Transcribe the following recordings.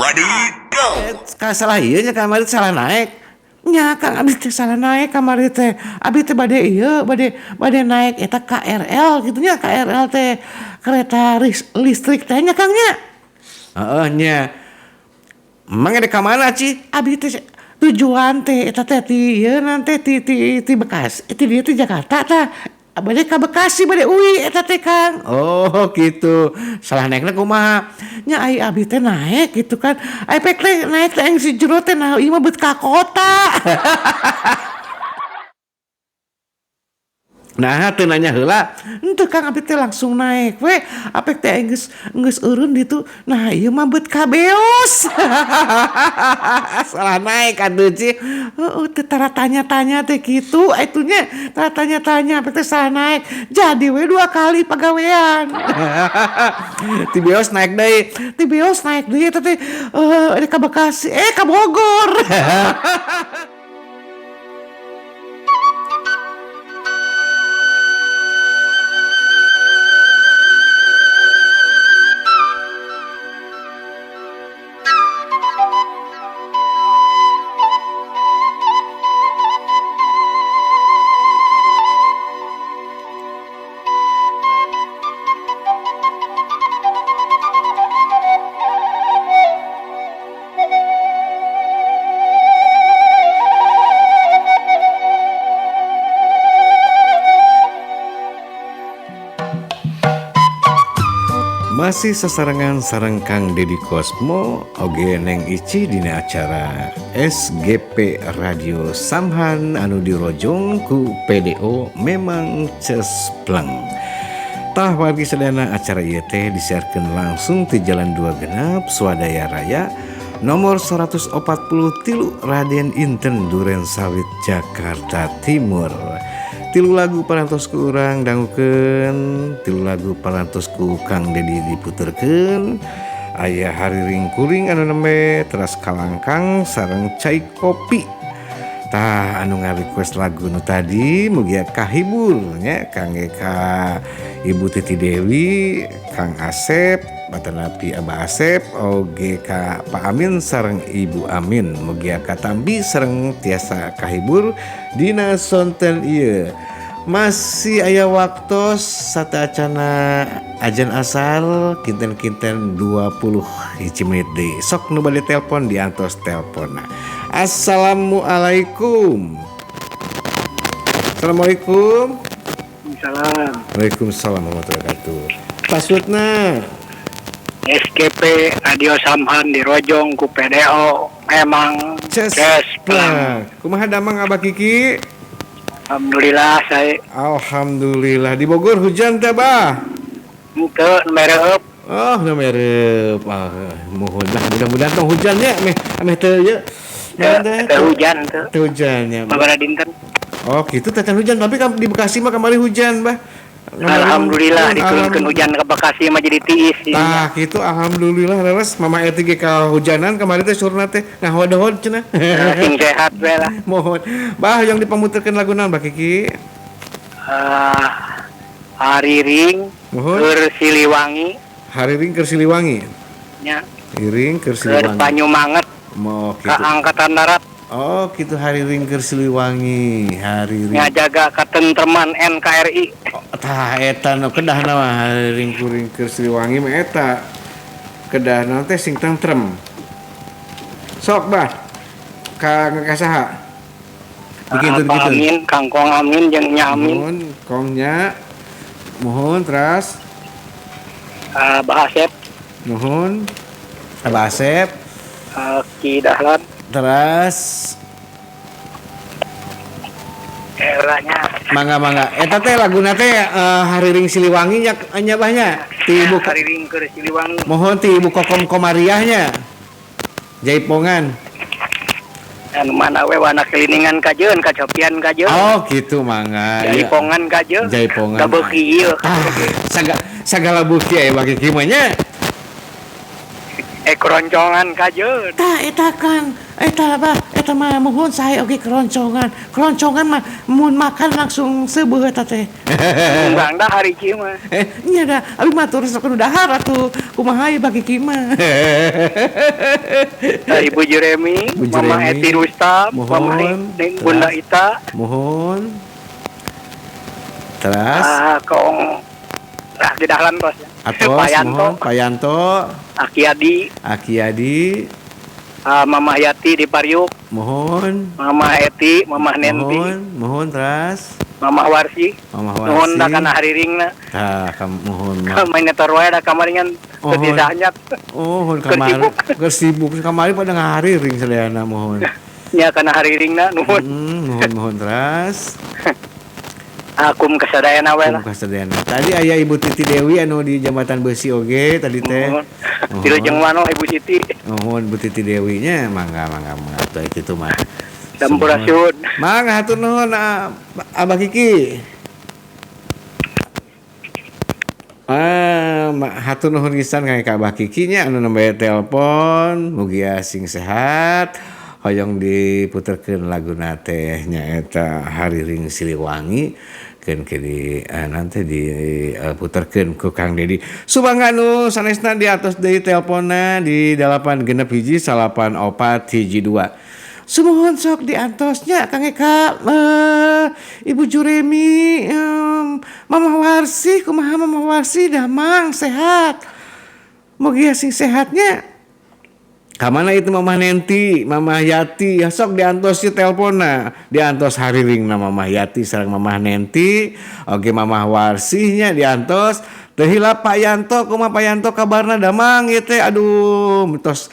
Ready, go. Salah ieu nya kamari salah naik. Nya Kang, abdi teh salah naik kamari teh. Abdi teh bade ieu, bade bade naik eta KRL gitu nya, KRL teh kereta listrik teh nya, Kang, nya. Heeh nya. Emang ada ka mana, Ci? Abdi teh tujuan teh eta teh ti ieu nanti ti ti ti Bekasi, ti dieu ti Jakarta tah. Bade ka Bekasi, bade uih eta teh, Kang. Oh gitu. Salah naikna kumaha? Nya ai abdi teh naik gitu kan. Ai pek teh naik teh si jero teh, nah ieu mah beut ka kota. Nah, teu nanya heula. Henteu, Kang, abdi teh langsung naik we. Apek teh geus geus eureun ditu. Nah, ieu mah beut ka Beos. Salah naik atuh, Ci. Heeh, teu tara tanya-tanya teh kitu atuh nya. Tara tanya-tanya, apek teh salah naik. Jadi we dua kali pagawean. Ti Beos naik deui. Ti Beos naik deui eta teh ka Bekasi, eh ka Bogor. Masih sasarengan sareng Kang Dedi Kosmo oge Neng Ici dina acara SGP Radio Samhan anu dirojong ku PDO memang cespleng. Tah wargi sadayana, acara ieu teh disiarkeun langsung di Jalan Dua Genap Swadaya Raya nomor 143 Raden Inten, Duren Sawit, Jakarta Timur. Tilu lagu parantos ku urang dangukeun, tilu lagu parantos ku Kang Dedi diputerkeun. Aya Hariring Kuring anu nembe, teras Kalangkang sareng Cai Kopi. Tah, anu nga-request lagu nu tadi mugia kahibur nya, kangge ka Ibu Titi Dewi, Kang Asep, Batanapi Abah Asep, oge ka Pak Amin sareng Ibu Amin, mugia katambi sareng tiasa kahibur dina sonten ieu. Masih aya waktos sateuacana ajan asar kinten-kinten 21 menit deui. Sok nu bade telepon diantos teleponna. Assalamualaikum. Assalamualaikum. Salam. Waalaikumsalam warahmatullahi wabarakatuh. Passwordna? SGP Radio Samhan dirojong ku PDO memang Ces Cespleng. Kumaha damang, Abah Kiki? Alhamdulillah saya. Alhamdulillah. Di Bogor hujan teh, Bah? Henteu, mereup. Oh, nu mereup. Ah, muhun lah, mudah-mudahan tong hujannya meh meh teu ye. Teu hujan teu. Teu hujannya. Babara dinten. Oh, gitu teh hujan, tapi di Bekasi mah kemarin hujan, Bah. Alhamdulillah diturunkan hujan ke Bekasi mah jadi tiis. Tah, gitu alhamdulillah leres Mama Eti ge kahujanan kemarin teh, surna teh ngahodehod cenah. Sing sehat we lah. Mohon. Bah, yang dipamuterkeun lagu naon, Bah Kiki? Hariring Mohon. Keur Siliwangi. Hariring keur Siliwangi. Nya. Iring keur Keur Siliwangi. Panyumanget Mau ke gitu. Angkatan Darat. Oh, gitu, Hariring keur Siliwangi, Hariring. Ngajaga ketentreman NKRI. Oh, tah eta nu kedahna mah Hariring kuring keur Siliwangi mah eta. Kedahna teh sing tentrem. Sok, Bah. Ka ka saha? Bikin Pak gitu. Amin, Kangkong Amin jeung Nya Amin. Mohon, kongnya. Mohon teras. Bah Asep. Mohon. Abah Asep. Ki Dahlan. Teras. Eranya. Mangga mangga. Eta teh laguna teh Hariring Siliwangi nya nya Bah nya. Ti Ibu Hariring keur Siliwangi. Mohon ti Ibu Kokom Komariahnya. Jaipongan. Anu mana we wana keliningan kajeun, kacopian kajeun. Oh, gitu, mangga. Iya. Jaipongan kajeun. Jaipongan. Gabeuki ieu. Ah, sagala bukti aya bagi kieu mah nya. Keroncongan kajeun. Tah eta, Kang. Eta bah, eta mah muhun sae oge keroncongan. Keroncongan mah mun makan langsung seubeuh eta teh. Bang dah hari kieu mah. Nya da abi mah terus kudu dahar atuh. Kumaha ieu bagi kieu mah. Ibu Jeremy, Bu Mama Jeremy. Eti Rustam, Mama Mohon. Neng Bunda Teras. Ita, Mohon. Teras. Kong ah di dahlan tos. Atos, Pak Yanto, mohon Pak Yanto, Aki Adi, Aki Adi, Mama Yati di Pariuk, mohon. Mama Eti, Mama Nenti, Mohon, mohon teras. Mama Warsi. Mama Nuhun da Warsi. kana hariringna. Tah, mohon. Ma. Main netor wae da kamari ngan Oh. teu didahnyat. Oh, Keur kamari sibuk. keur sibuk kamari pada ngahariring sadayana mohon. Nya kana hariringna nuhun. Mohon mohon teras. Akum kasadayana we lah. Kum kasadayana. Tadi aya Ibu Titi Dewi anu di Jembatan Besi oge tadi teh. Nuhun. Dilejeng mano Ibu Siti. Mohon Bu Titi Dewi nya mangga mangga mangga atuh kitu mah. Sampurasun. Mangga hatur nuhun Abah Kiki. Hatur nuhun pisan ka Abah Kiki nya anu nembe telepon, mugia sing sehat. Hoyong diputerkeun laguna teh nyaeta Hariring Siliwangi keun ke di nanti diputerkeun ku Kang Dedi. Sumangga nu sanesna di atos deui telponna di 8 6 1 9 4 1 2. Sumuhun sok diantosnya Kang Eka, Ibu Juremi, Mama Warsi, kumaha Mama Warsi damang sehat. Mugia sing sehatnya. Kamana itu Mama Nenti, Mama Yati, ya sok diantos si telponna, diantos hariringna Mama Yati sareng Mama Nenti, oge Mama Warsihnya diantos, teu hilap Pak Yanto, kumaha Pak Yanto kabarna damang ieu teh, aduh tos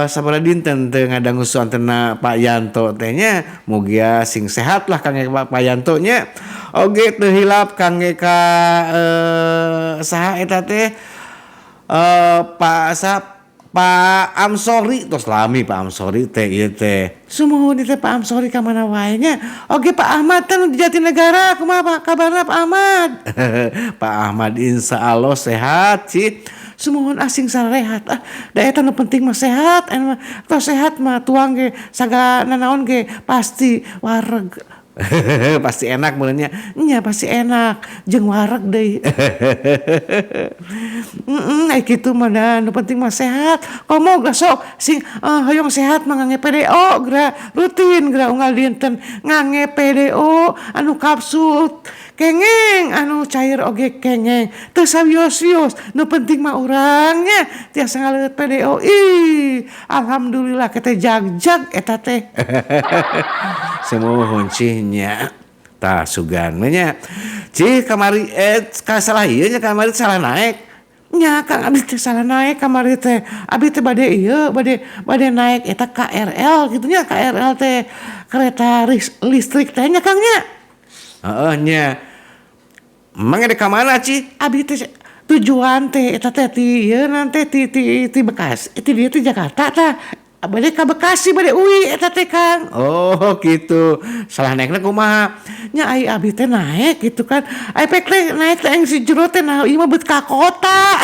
sabaraha dinten teu ngadangu suantena Pak Yanto teh nya, mugia sing sehat lah Kang Eka Pak Yanto nya. Oge teu hilap Kang Eka saha eta teh Pak sa Pak Amsori tos lami Pak Amsori teh ieu teh. Sumuhun teh Pak Amsori ka mana wae nya. Oge Pak Ahmad teh nu di Jatinegara kumaha Pak kabarna Pak Ahmad? Pak Ahmad insyaallah sehat sih. Sumuhun asing sarehat. Ah, da eta nu penting mah sehat, anu tos sehat mah tuang ge sagala nanaon ge pasti wareg. Pasti enak meureunnya. Nya pasti enak jeung wareg deui. Ai kitu mah da nu penting mah sehat. Komo geus sok sing hoyong sehat mah ngangge PDO geura rutin geura unggal dinten ngangge PDO anu kapsul kengeng anu cair oge kengeng teu sawios-wios nu penting mah urang nya tiasa ngaleueut PDO. Ih, alhamdulillah kete jag-jag eta teh. Sumuhun cih nya tah sugan nya. Cih kamari salah ieu nya kamari salah naik. Nya Kang abdi teh salah naik kamari teh. Abdi teh bade ieu bade naik eta KRL kitu nya, KRL teh kereta listrik teh nya Kang nya. Heeh nya. Emang ada ka mana Cih? Abdi teh tujuan teh eta teh ti ieu nanti ti Bekasi, ti dieu ti Jakarta tah. Bade ka Bekasi bade uwi eta teh Kang. Oh gitu. Salah naikna kumaha? Nya ai abi teh naik gitu kan. Ai pek teh naik teh si jero teh nah ieu mah beut ka kota.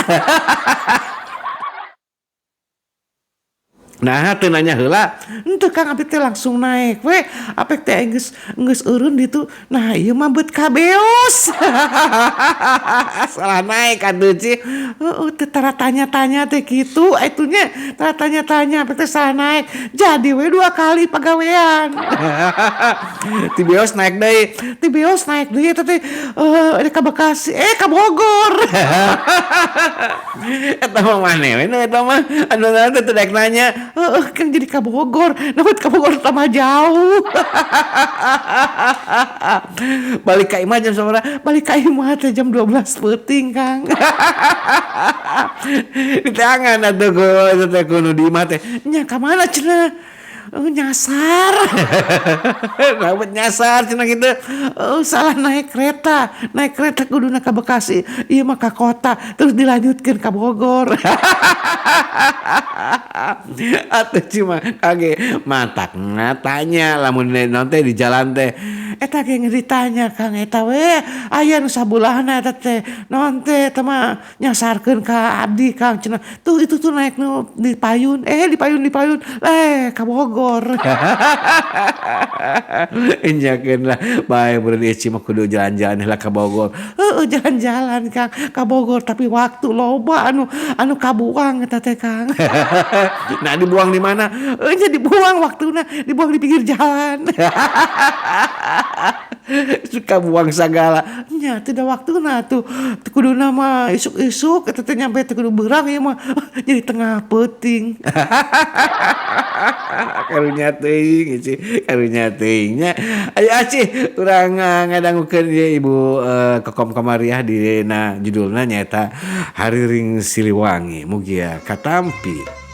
Nah teu nanya heula. Henteu Kang abi teh langsung naik we. Apek teh geus eureun ditu. Nah ieu mah beut ka Beos. Salah naik atuh Cih. Heeh teu tara tanya-tanya teh kitu atunya. Tara tanya-tanya apek teh salah naik. Jadi we 2 kali pagawean. Ti Beos naik deui. Ti Beos naik deui eta teh ka Bekasi, ka Bogor. Eta mah maneh we eta mah anu teh teu daek nanya. Kan jadi ka Bogor, namun ka Bogor tambah jauh. Balik ka imah jam sabaraha? Balik ka imah teh jam 12 peuting Kang. Diteangan atuh ku eta teh ku nu di imah teh. Nya ka mana cenah? Nyasar. Rambut nyasar cenah kitu. Salah naik kereta. Naik kereta kuduna ka Bekasi, ieu mah ka kota, terus dilanjutkeun ka Bogor. Atuh cuma kage matak ngatanya lamun naon teh di jalan teh. Eta ge ditanya, Kang, eta we aya nu sabulahna eta teh naon teh, eta mah nyasarkeun ka abdi, Kang, cenah. Tuh itu tuh naik nu di payun, eh di payun, di payun, eh ka Bogor. Enyakeun lah bae beureum Ici mah kudu jalan-jalan heula ka Bogor. Heueuh, jalan-jalan, Kang, ka Bogor, tapi waktu loba anu anu kabuang eta teh, Kang. Nah, dibuang di mana? Heuh nya, dibuang waktuna, dibuang di pinggir jalan. Suka buang sagala. Nya teu da waktuna tuh. Teu kuduna mah isuk-isuk eta teh nyampe teh kudu beurang, ieu mah jadi tengah peuting. Karunya teuing Ici, karunya teuing nya. Ayo Aci, urang ngadangukeun ieu Ibu Kokom Komariah dina judulna nyaeta Hariring Siliwangi. Mugia katampi.